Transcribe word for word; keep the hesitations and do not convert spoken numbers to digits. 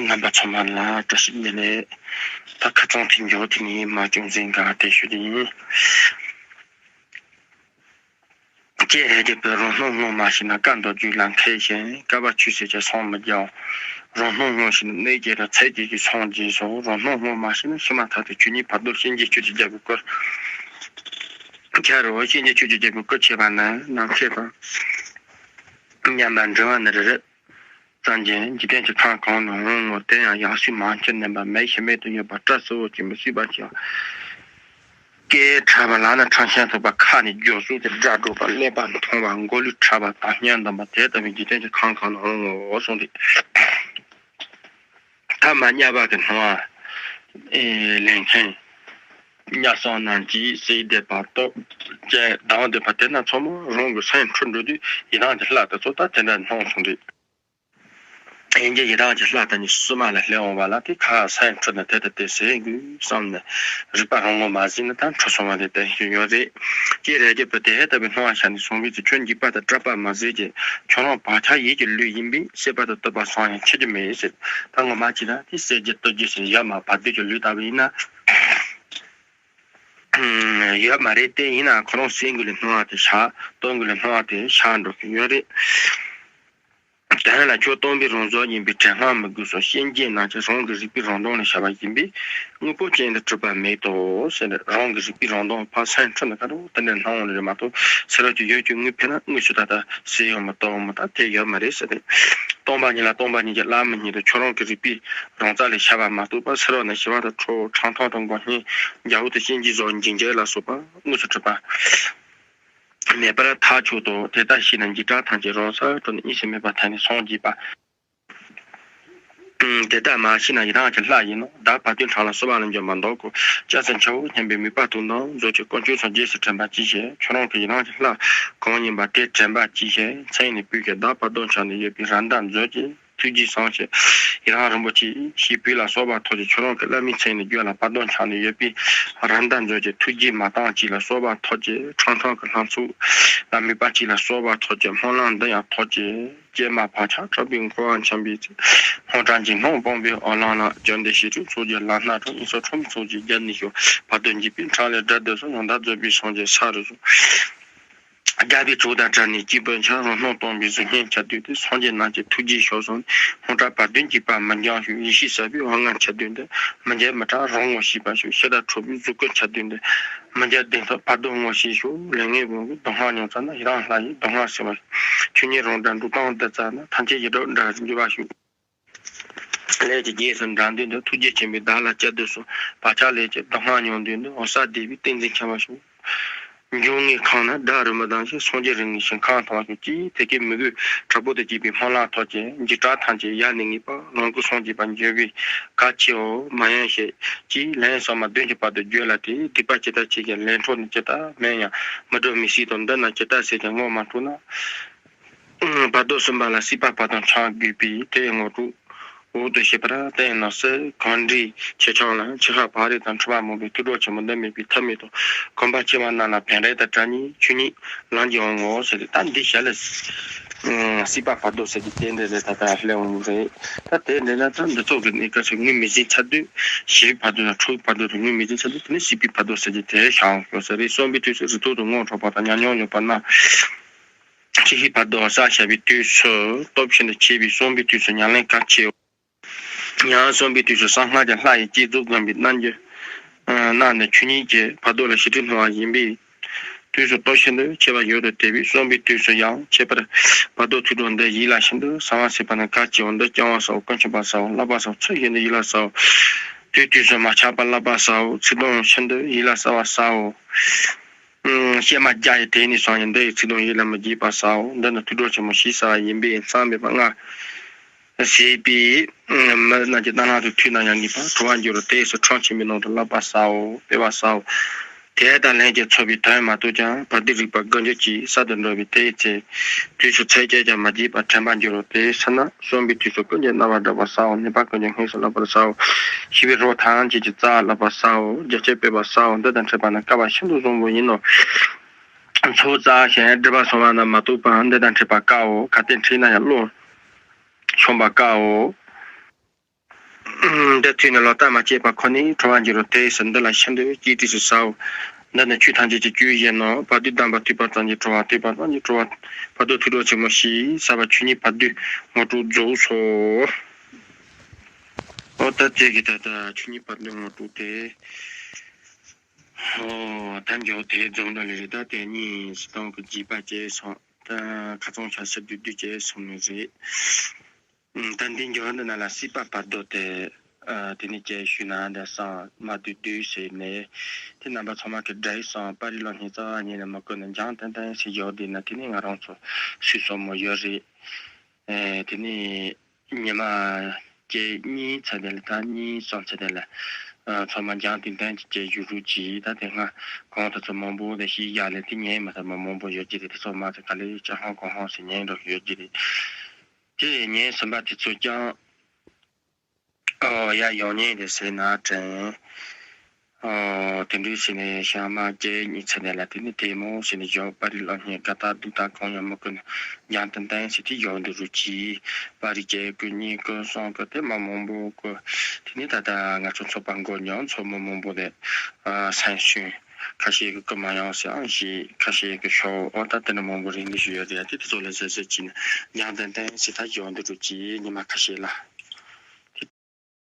རྣམ་པ་ཚང་མ་ལ་བཀྲ་ཤིས་བདེ་ལེགས། ད་ཁ་སང་དེ་མགྱོགས་དེ་ནས་མ་བྱུང་ཟིན་ག་དེ་ཞུ་དེ་ཡིན། ཀྱེ་རེ་རྒྱལ་པོས། རང་སྣང་ངོ་མ་ཤེས་ན་བཀའ་མདོ་རྒྱུད་ལ་མཁས་ཤིང་། བསྐལ་པ་ཆོས་ཟེར་ཀྱང་སངས་མི་རྒྱའོ། རང་སྣང་ངོ་ཤེས་ན་གནས་བརྒྱད་དང་ཚེ་བརྒྱད་ཀྱི་སངས་རྒྱས་སོ། རང་སྣང་ངོ་མ་ཤེས་ན་ཕྱི་མ་མཐའ་དང་ཆོས་ཉིད་བར་དོ་སྐྱེ་འཇིག་གཅོད་དུ་རྒྱལ་པོའི་སྐུར་ཁྱེར་རོ། སྐྱེ་འཇིག་གཅོད་དུ་རྒྱལ་པོའི་སྐུར་ཁྱེར་བ་ནི་ནམ་མཁའི་དང་མཉམ་པར་འབྲེལ་བ་ནི་རེ་རེ། ཙམ་གྱིས་འཇིག་རྟེན་གྱི་ཁམས་གང་ནས་འོང་ངོ་། དེ་ཡང་ཡང་སྲིད་མ་མཆིས་ནས་པ་མེད་ཞིང་མེད་དུ་ཡོད་པ་སྐྲ་སེར་པོ་ཅན་པོ་སྲིད་པ་ཅན། སྐེ་ཕྲ་བ་ལག་ན་ཁྲང་ཤན་ཐོགས་པ། ཁ་ནས་སྒྱོགས་ཟུག་གི་སྒྲ་སྒྲོག་པ། ཀླད་པ་མཐོང་བ། མགོ་ལུས་ཕྲ་བ་དང་སྙན་འདོན་པ། དེ་ལྟ་བུའི་འཇིག་རྟེན་གྱི་ཁམས་གང་ནས་འོང་ངོ་གསུངས་ཏེ། ཐ་མ་དམྱལ་བ་གི་སྣང་བ་ལེན་མཁན། དམྱལ་སྲུང་རྣམས་ཀྱིས་གསོལ་འདེབས་པ། སྟོབས་ཅན་སྡང་འདོད་པ་དེ་རྣམས་ཚང་མ་རང་གི་སེམས་འཁྲུལ་འགྲོ་དུས་ཡི་དམ་གྱི་ལྷ་དེ་ཚོ་ད་དེ་འདྲ་སྣང་སོང་རེད། ཡིན་གྱི་ཡི་དམ་གྱི་ལྷ་དང་ནི་བསུ་མ་ལ་སླེབས་འོང་བ་ལ་དེ་ཁ་སེམས་འཁྲུལ་ནས་དེ་ལྟ་སྟེ་ཟེར་དགོས་བསམ་ནས་རིག་པ་རང་ངོ་མ་གཟིགས་ན་ད་འཁྲུལ་སོང་བ་དེ་བསྟན་བཞིན་ཡོད་རེད། ཀྱེ་རེ་རྒྱལ་པོས་དེ་ལྟ་བུའི་སྣང་བ་ཤར་ནས་གསུང་གིས་ཀྱི་ཁྱོད་འཇིགས་པ་དང་སྐྲག་པ་མ་བཟོད་ཅིག་ཁྱོད་རང་བག་ཆགས་ཡིད་ཀྱི་ལུས་ཡིན་པས་བསད་པ་དང་གཏུབ་པ་སང་ཡང་འཆི་རྒྱུ་མེད་ཟེར། ད་ངོ་མ་ཅི་ད་དེ་བསད་རྒྱུ་གཏུབ་རྒྱུ་ཟེར་ཡོད་མ་བར་དོ་གི་ལུས་ལྟ་བུ་ཡིན་ན། ཡོད་མ་རེད་དེ། ཡིན་ནའང་ཁོ་རང་སེམས་ཀྱི་ལས་སྣང་བ་དེ་ཤར། སྟོང་གི་ལས་སྣང་བ་དེ་ཤར་འགྲོ་གི་ཡོད་རེད། དེ་ལ་ཁྱོད་སྟོང་པའི་རང་བཟོ་ཡིན་པས་དྲན་སློང་མི་དགོས་སོ། སྐྱེ་འཇིག་རྣམས་ཀྱང་རང་གི་རིག་པའི་རང་སྟོང་ལས་ཤར་བ་ཡིན་པས་དངོས་པོ་ཅན་དུ་གྲུབ་པ་མེད་དོ་ཟེར་ནས། རང་གི་རིག་པའི་རང་སྟོང་ཕར་སེམས་འཁྲུལ་ནས་ག་རུ་དེ་འདྲ་སྣང་བ་རེད་མ་གཏོགས་ཚེ་རབས་ཀྱི་ཡོད་ཀྱི་དངོས་འཕེལ་ན་དངོས་སུ་ད་ལྟ་ཟེར་ཡོང་མི་གཏོང་མི་ད་དེ་ཡོད་མ་རེད་ཟེར་ཏེ། སྟོང་པ་ཉིད་ལ་སྟོང་པ་ཉིད་ཀྱི་ལྷ་མི་རྙེད་དོ། ཁྱོད་རང་གི་རིག་པའི་རང་རྩལ་ལས་ཤར་བ་མ་གཏོགས་པ་ཚེ་རབས་ནས་ཞི་བ་དང་ཁྲོ་བོ་ཁྲག་འཐུང་དང་མགོ་བརྙན་རྒྱལ་པོ་དང་གཤིན་རྗེའི་གཟུགས་འཇིགས་བྱེད་ལ་སོགས་པ་དངོས་སུ་གྲུབ་པ་མེད་པར་ཐག་ཆོད་དོ། དེ་ལྟར་ཤེས་ན་འཇིགས་སྐྲག་ཐམས་ཅད་རང་སར་གྲོལ་ནས་གཉིད་སེམས་མེད་པར་ཐར་ནས་སངས་རྒྱས་པ། དེ་ལྟར་མ་ཤེས་ན་ཡི་དམ་གྱི་ལྷ་ཡིན་ནོ། བདག་བར་དོའི་འཕྲང་ལ་བསུ་བ་ལ་འཇོག་པར་འདོད་གོ། སྐྱ་སེར་འཁྱར་པོ་སྙན་པའི་མོས་པ་དང་ནི། མཛོད་ཀྱི་དཀོན་མཆོག་ཚོ་རྗེས་སུ་དྲན་པར་གྱིས་ཤིག་ཁྱོད་རང་གི་ཡི་དམ་གྱི་ལྷ་གང་ཡིན་པ་དེ་དྲན་པར་གྱིས་ཤིག་མཚན་ནི་བོད་ཀྱི་བདག་བར་དོ་འཆང་ནས་ཡོད་པའི་ར་མདའ་མཛོད་ཀྱི་ཐུགས་རྗེས་བཟུང་ཞིག་ཡི་དམ་རིན་པོ་ཆེ་ཞེས་བོད་ལ་གསོལ་བ་ཐོབ་ཅིག་ཁྱོད་རང་གི་བླ་མའི་མཚན་ནི་བརྗོད་ལ་བར་དོ་འཆང་ནས་ཡོད་པའི་ར་མདའ་མཛོད་ཀྱི་ཐུགས་རྗེས་མ་བཏང་ཅིག་ལ་གསོལ་བ་ཐོབ་ཅིག་ཁྲང་ཁྲང་གི་ལྷ་ཚོགས་ལ་མོས་པ་ཅིག་ལ་གསོལ་བ་ཐོབ་ཅིག་སྨོན་ལམ་འདི་ཡང་ཐོབ་ཅིག་ཀྱེ་མ་བག་ཆགས་ཕྲག་པའི་འཁོར་བ་འཁྱམས་པའི་ཚེ། སྔོན་བྲག་འཇིགས་སྣང་སྤངས་པའི་འོག་ལམ་ལ། བཅོམ་ལྡན་ཞི་ཁྲོའི་ཚོགས་ཀྱིས་ལམ་སྣ་དྲོངས། ཡིད་སྲུང་ཁྲོ་མོའི་ཚོགས་ཀྱིས་རྒྱབ་ནས་ཞུ། བར་དོ་འཇིགས་པའི་འཕྲང་ལས་བསྒྲལ་དུ་གསོལ། ཡང་དག་རྫོགས་པའི་སངས་རྒྱས་ས་རུ་གསོལ། རྒྱལ་པོའི་གྲོགས་དང་བྲལ་ནས་སྐྱེས་བུ་འཆི། རང་སྣང་སྟོང་པའི་གཟུགས་བརྙན་འཆར་དུས་དེར། སངས་རྒྱས་རྣམས་ཀྱི་ཐུགས་རྗེས་ཤོག་གསུངས། སྔོན་བྲག་བར་དོའི་འཇིགས་པ་མི་འབྱུང་ཞིང་། ཡེ་ཤེས་ཟབ་པའི་དབང་ལྔ་འཆར་དུས་འདིར། མི་འཇིགས་མི་སྐྲག་རང་ངོ་ཤེས་པར་ཤོག་ཤེས་དང་ཁྲོ་བོའི་གཟུགས་སྐུ་འཆར་དུས་འདིར། མི་འཇིགས་བདེན་མཐའ་བར་དོ་ངོ་ཤེས་ཤོག་ལས་ངན་བུང་བའི་གདོང་ལྔ་མྱོང་ཙམ་ན། ཡི་དམ་ལྷ་ཡི་གདོང་ལྔ་ཟིན་པར་ཤོག་ཆོས་ཉིད་རང་སྒྲ་འབྲུག་སྟོང་ལྡིར་ཙམ་ན། ཐམས་ཅད་ཡིད་སྒྲོག་འདྲ་འགྱུར་བར་ཤོག་ལས་ཀྱི་རྗེས་སུ་འབྲང་དུས་འདིར། ཐུགས་རྗེ་ཆེན་པོས་བདག་ལ་སྐྱབས་སུ་གསོལ། བག་ཆགས་ལས་ཀྱི་གདོང་ལྔ་མྱོང་དུས་འདིར། འོད་གསལ་བདེ་བའི་ཏིང་འཛིན་འཆར་བར་ཤོག་འབྱུང་ལྔའི་ཁམས་ན་སྒྲ་རིལ་མོ་ལྡང་ཞིང་། སངས་རྒྱས་རིགས་ལྔའི་ཞིང་ཁམས་མཐོང་བར་ཤོག་ཅེས་དེ་སྐད་མོས་གུས་དྲག་པོ་དང་བཅས་པའི་སྨོན་ལམ་ཐོབ་ཅིང་། འཇིགས་སྐྲག་ཐམས་ཅད་ཡལ་ནས་ངེས་པར་ལོངས་སྐུ་སངས་རྒྱས་པར་འགྱུར་བའི་གལ་ཆེའོ། མ་ཡེངས་ཤིག་ཅེས་ལན་གསུམ་མ་བདུན་གྱི་བར་དུ་བརྗོད་ལ། དེས་སྡིག་པ་ཇི་ལྟར་ཆེ་ཞིང་ལས་འཕྲོ་ནི་ཇི་ལྟར་དམན་ཡང་། མི་སྒྲུབ་མི་བྱེད་དང་འདི་རྣམས་ཇི་ལྟར་ཟད་ཀྱང་ངོ་མ་འཕྲོད་ན། བར་དོ་གསུམ་པ་ལ་སྲིད་པ་བར་དོ་འཆང་དགོས་པས་དེའི་ངོ་སྤྲོད་འོག་ཏུ་ཞུས་པར་བསྟན་ནོ། གང་འདྲའི་ཆེ་ཆུང་ལ་འཆི་ཁ་བག་རེ་དང་འཁྲུལ་པ་མང་པོས་དུད་འགྲོ་ཆེན་མོ་འདི་མེད་པའི་ཐབས་མེད་དོ། གོམས་པ་ཆེ་བ་རྣམས་ལ་ཕན་རེ་དང་དྲག་ཉེས་ཆོས་ཉིད་ལམ་གྱི་དབང་ངོ་ཟེར་ཏེ། ད་འདི་ཞལ་ལ་སྲིད་པ་བར་དོ་ཟེར་གྱི་དེ་འདྲ་རེད། ད་ལྟ་སླེབས་འོང་རེད། ད་དེ་འདྲ་ན་ད་འདི་ཚོ་གི་གནས་སྐབས་སུ་ངོས་མི་འཛིན་ཚར་དུས་ཞི་བའི་བར་དོ་དང་ཁྲོ་བའི་བར་དོ་དང་ངོས་མི་འཛིན་ཚར་དུས་དེ་ནི་སྲིད་པའི་བར་དོ་ཟེར་གྱི་དེ་བཞག་ཡོད་ས་རེད། གསོན་པའི་དུས་སུ་རིགས་ཐོག་ཏུ་ངོ་འཕྲོད་པ་དང་ཉམས་མྱོང་ཡོད་པ་རྣམས། འཆི་ཤི་བར་དོ་བསལ་བྱ་བའི་དུས་སུ་སྟོབས་ཆེན་དུ་བྱེད་པའི་གསོན་པའི་དུས་སུ་ཉམས་ལེན་གལ་ཆེའོ། ཡང་གསོན་པའི་དུས་སུ་གསང་སྔགས་ཀྱི་ལྷ་ཡི་བསྐྱེད་རྫོགས་བསྒོམ་པའི་རྣལ་འབྱོར་རྣམས་ནི་ཆོས་ཉིད་ཀྱི་བར་དོ་ལ་ཞི་ཁྲོའི་སྣང་བ་ཡིན་པས། དུས་སུ་སྟོབས་ཆེན་དུ་ཆེ་བ་ཡོད་དོ། དེ་བས་གསོན་པའི་དུས་སུ་ཡང་ཁྱད་པར་བར་དོ་དུད་འགྲོ་འདི་ཡིད་ལ་ཤིན་ཏུ་གསང་བ་ཟེར་བ་ནི་གལ་ཆེའོ། འདི་བསྐྱང་བ་ཟ་འོ། ཀུན་མཁྱེན་པ་ཟ་འོ། བསླབ་པ་ཟ་འོ། ཚུལ་བཞིན་དུ་ཡིད་ལ་ཟ་འོ། དུས་དུས་སུ་མ་ཆག་པར་བསླབ་པ་ཟ་འོ། ཚིག་དོན་ཤིན་ཏུ་ཡིད་ལ་ཟ་བ་ཟ་འོ། ཨུམ། གཤེད་མ་བརྒྱ་ཡི་དེད་ནས་སོང་ཡང་། འདི་ཡི་ཚིག་དོན་ཡིད་ལ་མི་བགྱིད་པར་ཟ་འོ། འདི་ནི་དུད་འགྲོ་ཆེན་མོ་ཞེས་བྱ་བ་ཡིན་པས། མཚམས་མེད་པ་ལྔ་བྱེད་པའི་མི་རྣམས་ཀྱི་རྣ་ལམ་དུ་ཐོས་ན་ཡང་ངེས་པར་གྲོལ་བར་འགྱུར་རོ། དེ་ཡི་ཚེ་ཁྲོམ་ཆེན་པོའི་ནང་དུ་བསླབ་པ་ཟ་འོ། སྤེལ་བ་ཟ་འོ། དེ་དང་ལྷན་ཅིག་འཚོ་བའི་དོན་མ་རྟོགས་ཀྱང་བར་དོའི་རིག་པ་དགུ་འགྱུར་གྱིས་གསར་དུ་འགྲོ་བའི་དེ་ཡི་ཚེ། དུས་སུ་ཚེ་སྐྱེལ་ཀྱང་མ་བགྱིས་པར་དྲན་པར་འགྱུར་རོ། དེའི་ཚེ་ན་གསོན་པའི་དུས་སུ་ཀུན་གྱི་རྣ་བར་བསྒྲགས་པར་ཟ་འོ། ནུས་པ་ཀུན་གྱིས་སྔས་སུ་བསླབ་པར་ཟ་འོ། ཤི་བའི་རོ་ཐམས་ཅད་ཀྱི་རྩ་བརླག་པར་ཟ་འོ། རྒྱ་ཆེར་སྤེལ་བར་ཟ་འོ། འདི་དང་འཕྲད་པ་ནི་དཀའ་བ་ཤིན་ཏུ་བཟང་པོ་ཡིན་ནོ། ཚོགས་བསགས་ཤིང་སྒྲིབ་པ་སོང་བ་རྣམས་མ་རྟོགས་པའམ་འདི་དང་འཕྲད་པ་དཀའ་འོ། གལ་ཏེ་འཕྲད་ན་ཡང་བློ་ཆུང་བ་དཀའ་འོ། འདི་ཐོས་ནས་ལོག་ལྟ་མ་སྐྱེས་པ་ཁོ་ནས་གྲོལ་བར་འགྱུར་རོ། དེ་ཡི་ཕྱིར་འདི་ལ་ཤིན་ཏུ་གཅེས་སྤྲས་སུ་བྱའོ། འདི་ནི་ཆོས་ཐམས་ཅད་ཀྱི་སྤྱོད་ཡུལ་ཡིན་ནོ། བར་དོའི་གདམས་པ་ཐོས་པ་ཙམ་གྱིས་གྲོལ་བ། ཐོས་པ་ཙམ་གྱིས་གྲོལ་བ། བར་དོ་ཐོས་གྲོལ་ཆེན་མོ་ཞེས་བྱ་བ་ཆོས་ཉིད་བར་དོའི་ངོ་སྤྲོད་རྫོགས་སོ། ཨོ་ད་དེ་གི་ད་ལྟ་ཆོས་ཉིད་བར་དོའི་ངོ་སྤྲོད་དེ། ཨོ་ད་མཇུག་དེ་རྫོགས་འགྲོ་ལེ་རེད། ད་དེ་གཉིས་སུ་དང་གི་རྒྱས་པ་བྱས་སོང་། ད་ཁ་ཚང་ཆ་ཤི་བསྡུས་བསྡུས་བྱས་སོང་ནི་རེད། ད་འདི་མཇུག་འདི་ན་ལ་སྲིད་པ་བར་དོ་དེ། དེ་ནས་ཅེས་ཞུས་ན་འདི་སང་མ་བསྡུས་བསྡུས་ཟེར་ནས། དེ་རྣམ་པ་ཚང་མ་གི་དགྲ་ཡིས་སང་པར་རིས་གློག་བརྙན་རྩ་བ་ཉིད་ནས་མི་བཀོད་ནས་འཇང་ཏན་ཏན་ཟེར་ཡོད་དེ་ན། དེ་ནས་ང་རང་ཚོ་སུས་སོ་མོ་ཡོད་རེད། དེ་ནས་ཉི་མ་བཅུ་གཉིས་ཚེ་དེ་ལ་ད་གཉིས་གསུམ་ཚེ་དེ་ལ་ཚང་མ་འཇང་ཏན་ཏན་གྱི་བྱས་ཞུ་རུ་གྱིས། ད་དེ་སྔ་གང་དུ་ཚོ་མང་པོ་དེ་ཤི་ཡ་ལས་དེ་ཉན་མ་ཐུབ་མ་མང་པོ་ཡོད་ཀྱི་རེད། དེ་ཚོ་མ་ཚད་ག་ལེ་ཅི་ཧང་གང་ཧང་ཟེར་ཉན་འགྲོ་ཡོད་ཀྱི་རེད། དེ་ཉན་ཟིན་པ་དེ་ཚོ་ཀྱང་ཨོ་ཡ་ཡོང་ཉན་རེད་ཟེར་ན་དྲན། ཨོ་དེ་འདྲའི་ཟེར་ནས་ཞག་མ་བཅུ་གཉིས་ཚེ་དེ་ལ་དེ་ནི་དེ་མོ་ཟེར་ནས་ཞོག་པར་རིས་གློག་བརྙན་དགའ་རྟགས་སྡུག་རྟགས་གང་ཡང་མི་དགོས་ནས་འཇང་ཏན་ཏན་ཟེར་དེ་ཡོང་འདུག་རུ་གྱིས། པར་རིས་བརྒྱད་བཀོད་གཉིས་བཀོད་གསུམ་བཀོད་དེ་མ་མང་པོ་བཀོད། དེ་ནས་ད་ལྟ་ང་ཚོ་ཚོགས་པ་འགོ་མྱོང་ཚོགས་མི་མང་པོ་དེ་སེམས་ཤུན་ཁ་ཤས་ཀྱི་སྐུ་མ་ཡོང་ཟེར་ཨང་ཞིག་ཁ་ཤས་ཀྱི་ཤོག་ཨོ་ད་དེ་ནི་མང་པོ་རིང་ནས་ཞུ་ཡོད་རེད། དེ་དེ་ཚོ་ལ་གཟབ་གཟབ་བྱས་ནས་འཇང་ཏན་ཏན་ཟེར་ད་ཡོང་འདུག་རུ་གྱིས། ཉི་མ་ཁ་ཤས་ལ།